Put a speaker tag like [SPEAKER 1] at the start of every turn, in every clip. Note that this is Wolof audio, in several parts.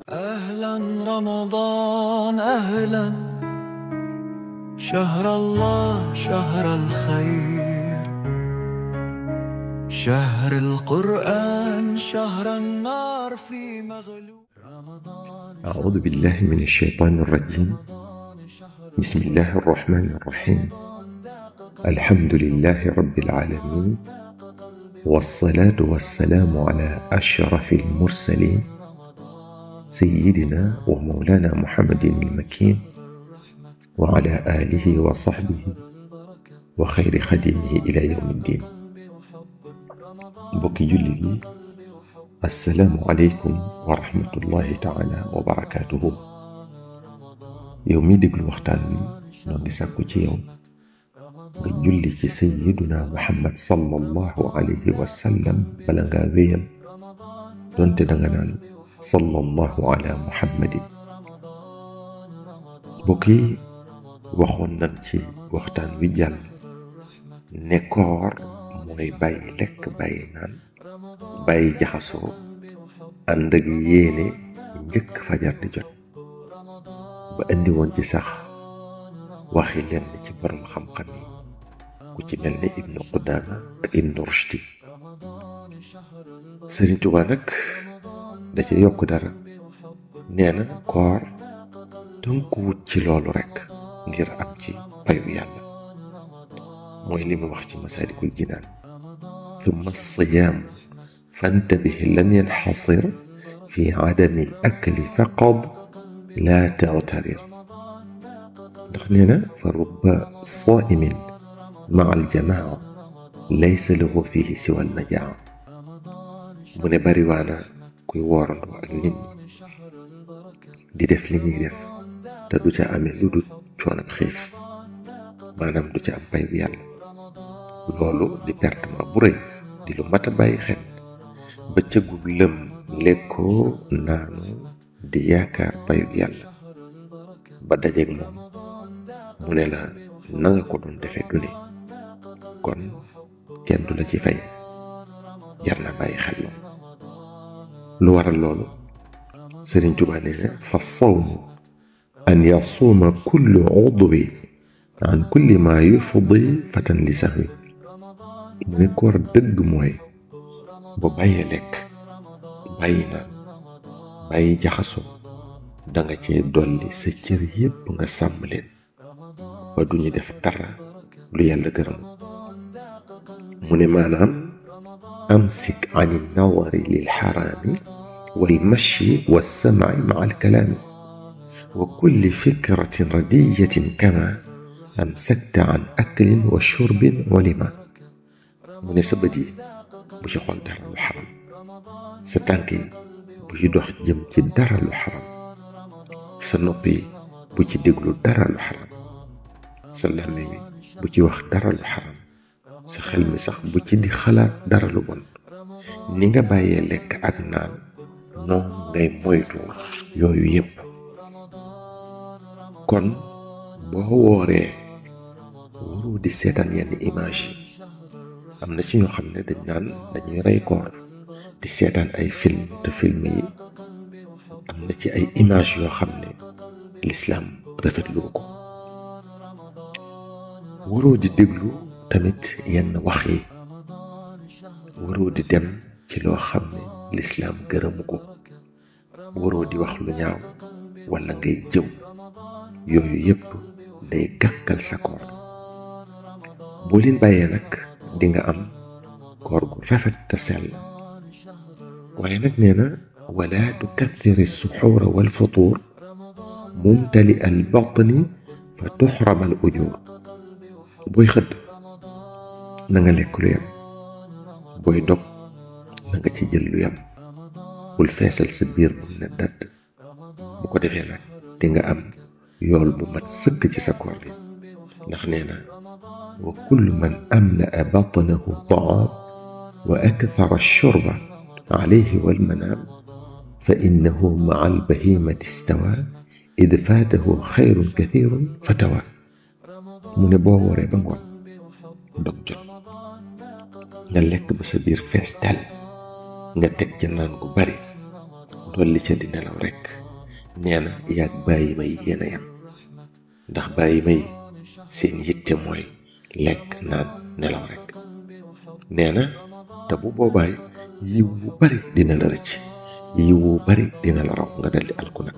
[SPEAKER 1] أهلا رمضان أهلا، شهر الله شهر الخير، شهر القرآن شهر النار في مغلوب.
[SPEAKER 2] أعوذ بالله من الشيطان الرجيم. بسم الله الرحمن الرحيم. الحمد لله رب العالمين، والصلاة والسلام على أشرف المرسلين سيدنا ومولانا محمد المكين وعلى آله وصحبه وخير خديمه إلى يوم الدين. بوكي جلدي، السلام عليكم ورحمة الله تعالى وبركاته. يومي دقل وقتان نوني ساكو يوم nga julli ci sayyiduna Muhammad sallallahu alayhi wa sallam bala nga wéyal donte danga naan sallallahu ala muhammadin. mbokk yi waxoon nañ ci waxtaan wi jàll ne koor mooy bàyyi lekk bàyyi naan bàyyi jaxasoo ànd ak yéene njëkk fajar di jot, ba indi woon ci sax waxi lenn ci borom xam-xam yi ku ci mel ni ibnu Qudaama ak ibnu Rushdi. Sëriñ Tuubaa nag da ca yokk dara, nee na koor tënkuwut ci loolu rekk ngir am ci payu yàlla. mooy li mu wax ci Masaalikul Jinaan: thumma siyaamu fantabih lam yanxasir fi adami al akli faqad laa taghtarir. ndax nee na fa rubba saa'imin maa aljamaa laysa lahu fihi siwa almajaa. mu ne bari waana kuy woorandoo ak nit ñi di def li ñuy def te du ca amee lu dul coon ak xiif, maanaam du ca am pay bu yàlla. loolu di pertement bu rëy, di lu mat a bàyyi xel. bëccëgu lëm lekkoo naanu di yaakaar payu yàlla ba dajeeg moom mu ne la na nga ko doon defee du ne, kon kenn du la ci fay. jar na bàyyi xel loolu. lu waral loolu? Sëriñ Tuubaa nee na fa sawmu an yasuuma kullu udwi an kulli ma yufdi fatan li sahwi. mu ne koor dëgg mooy bu bàyyee lekk bàyyi naan bàyyi jaxasoo danga cee dolli sa cër yépp nga sàmm leen ba duñu def dara lu yàlla gërëm. mu ne maanaam amsik an nawari lil xaraami wal mashi wa sam'i ma al kalaami wa kulli fikratin radiyatin kama amsakta an aklin wa shurbin wa lima. mu ne sa bët yi bu ci xool dara lu xaram, sa tànk yi bu ci dox jëm ci dara lu xaram, sa nopp yi bu ci déglu dara lu xaram, sa làmmiñ wi bu ci wax dara lu xaram, sa xel mi sax bu ci di xalaat dara lu bon. ni nga bàyyee lekk ak naan noonu ngay moytu yooyu yépp. kon boo wooree waroo di seetaan yenn image yi. am na ci ñoo xam ne dañ naan dañuy rey koor di seetaan ay film, te film yi am na ci ay image yoo xam ne lislaam rafetlu ko. waroo di déglu tamit yenn wax yi, waroo di dem ci loo xam ne lislaam gërëmu ko, waroo di wax lu ñaaw walla ngay jëw. yooyu yépp day gàkkal sa koor. boo leen bàyyee nag di nga am koor gu rafet te sell. waaye nag nee na wala tukaththir as-suxuura wal futuur mumtali al batni fa tuxram al ujur. booy xëdd na nga lekk lu yem, booy dog na nga ci jël lu yem. bul feesal sa biir bu ne dadd. bu ko defee nag di nga am yool bu mat sëkk ci sa koor bi. ndax nee na wa kullu man amla'a batnahu ta'aam wa akthara ash-shurba alayhi wal manaam fa innahu ma'a al-bahiimati istawaa id faatahu xayrun kathiirun fatawaa. mu ne boo wooree ba ngoon dog jot nga lekk ba sa biir fees dal, nga teg ca naan gu bari, dolli ca di nelaw rekk. nee na yàgg bàyyi may yéen a yam, ndax bàyyi may seen yitte mooy lekk naan nelaw rekk. nee na te bu boobaay yiw wu bari dina la rëcc, yiw wu bari dina la raw nga daldi alku nag.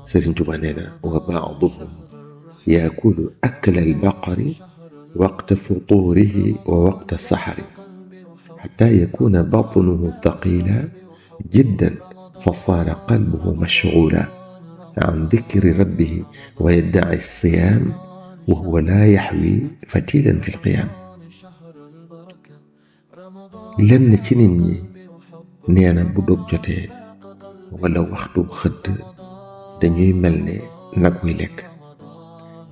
[SPEAKER 2] Sëriñ Tuubaa nee na wa ba'duhum yaakulu akla albaqari waqta futuurihi wa waqta saxari xataa yakuuna batnuhu thaqila jiddan fa saara qalbuhu mashgula an dikri rabbihi wa yaddaci siyaam wa huwa laa yaxwi fatilan fi lqiyaam. lenn ci nit ñi nee na bu dog jotee wala waxtu xëdd dañuy mel ne nag wuy lekk,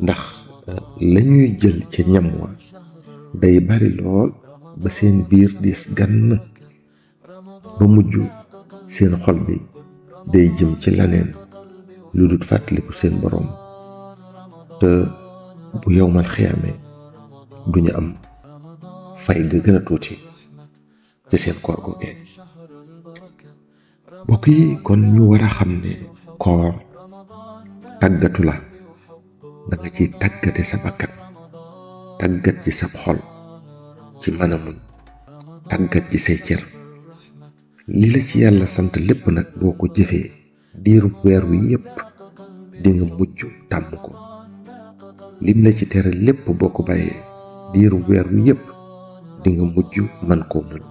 [SPEAKER 2] ndax lañuy jël ca ñam wa day bari lool ba seen biir diis gann, ba mujj seen xol bi day jëm ci laneen lu dul fàttaliku seen boroom, te bu yowmal xiyaame duñu am fay ga gën a tuuti ci seen koor googee. mbokk yi kon ñu war a xam ne koor tàggatu la, da nga ciy tàggate sa bakkan, tàggat ci sa xol ci mën a muñ, tàggat ci say cër. li la ci yàlla sant lépp nag boo ko jëfee diiru weer wi yépp di nga mujj tàmm ko. lim la ci tere lépp boo ko bàyyee diiru weer wi yépp di nga mujj man koo muñ.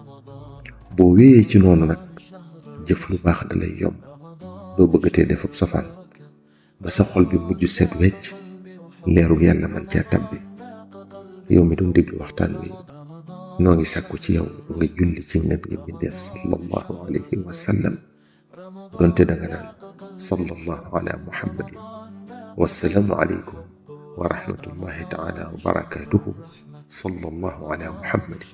[SPEAKER 2] boo wéyee ci noonu nag jëf lu baax da lay yomb, doo bëggatee def ab safaan, ba sa xol bi mujj set wecc, leeru yàlla man caa tabbi. yow mi doon déglu waxtaan wi noo ngi sàkku ci yow nga julli ci ngeen ngi bindeef sallallahu alayhi wa sallam, doonte danga naan sallallahu ala muhammadin. wassalaamu aleykum wa rahmatullahi taala wa barakatuhu. sallallahu ala muhammadin.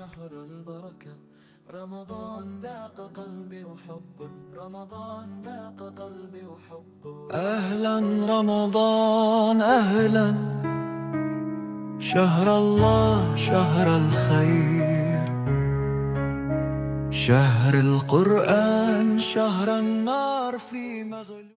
[SPEAKER 1] رمضان ذاق قلبي وحب، رمضان ذاق قلبي وحب. أهلا رمضان أهلا، شهر الله شهر الخير، شهر القرآن شهر النار في مغلوب.